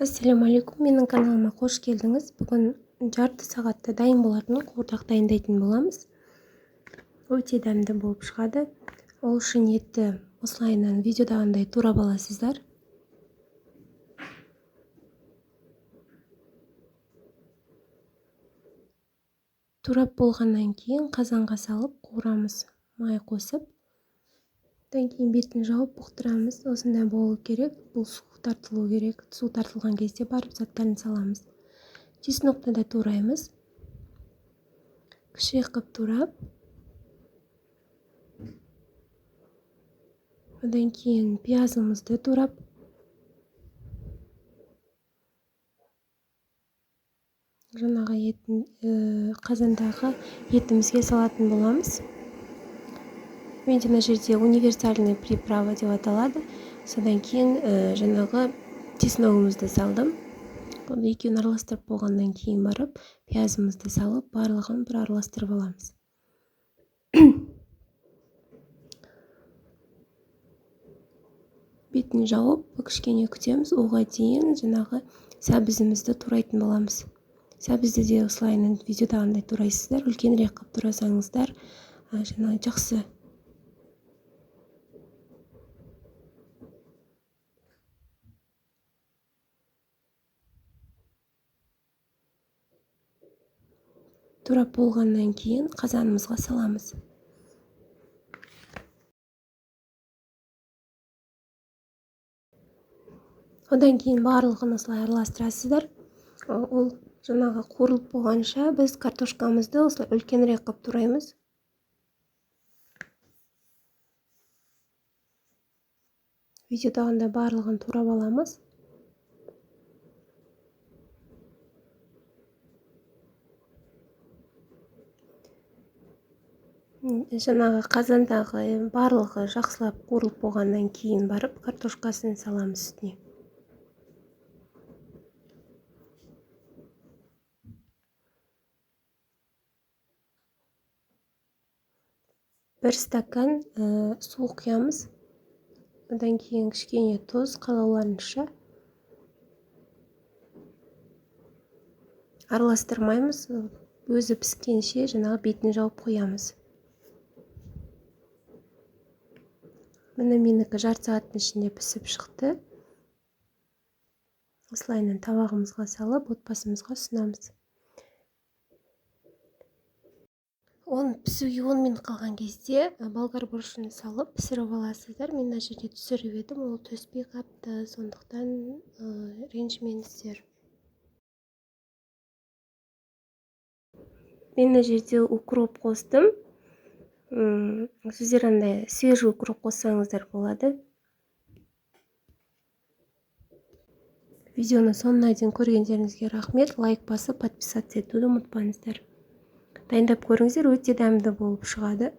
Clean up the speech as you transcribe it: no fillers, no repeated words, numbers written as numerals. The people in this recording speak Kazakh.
Ассалаумағалейкум, менің каналыма қош келдіңіз. Бүгін жарты сағатта дайын болатын қуырдақ дайындайтын боламыз. Өте дәмді болып шығады. Ол үшін етті осылайынан видеодағындай турап аласыздар. Турап болғаннан кейін қазанға салып қуырамыз, май қосып. Одан кейін бетін жауып бұқтырамыз. Осындай болу керек. Бұл су тартылу керек. Су тартылған кезде барып заттарын саламыз. Чеснокты да тураймыз. Кіші қып турап. Одан кейін пиязымызды турап. Жаңағы етін, қазандағы етімізге салатын боламыз. Менде мына жерде универсальный приправа деп аталады. Содан кейін жаңағы чесногымызды салдым. Оны екеуін араластырып болғаннан кейін барып пиязымызды салып, барлығын бір араластырып аламыз. Бетін жауып, кішкене күтеміз. Оға дейін жаңағы сәбізімізді турайтын боламыз. Сәбізді де осылайынан видеодағындай турайсыздар. Үлкенірек қылып турасаңыздар, жаңағы жақсы. Турап болғаннан кейін қазанымызға саламыз. Одан кейін барлығын осылай араластырасыздар. Ол жаңағы қуырылып болғанша біз картошкамызды осылай үлкенірек қылып тураймыз. Видеодағындай барлығын турап аламыз. Жаңағы қазандағы барлығы жақсылап қуырылып болғаннан кейін барып картошкасын саламыз үстіне. Бір стакан су құямыз. Одан кейін кішкене тұз, қалауларынша. Араластырмаймыз, өзі піскенше жаңағы бетін жауып қоямыз. Міне менікі жарты сағаттың ішінде пісіп шықты. Осылайынан табағымызға салып, отбасымызға ұсынамыз. Оны пісуге 10 минут қалған кезде болгар бұрышын салып пісіріп аласыздар. Мен мына жерде түсіріп едім, ол түспей қапты, сондықтан ренжімеңіздер. Мен мына жерде укроп қостым. Сіздер андай свежий укроп қоссаңыздар болады. Видеоны соңына дейін көргендеріңізге рахмет. Лайк басып, подписаться етуді ұмытпаңыздар. Дайындап көріңіздер, өте дәмді болып шығады.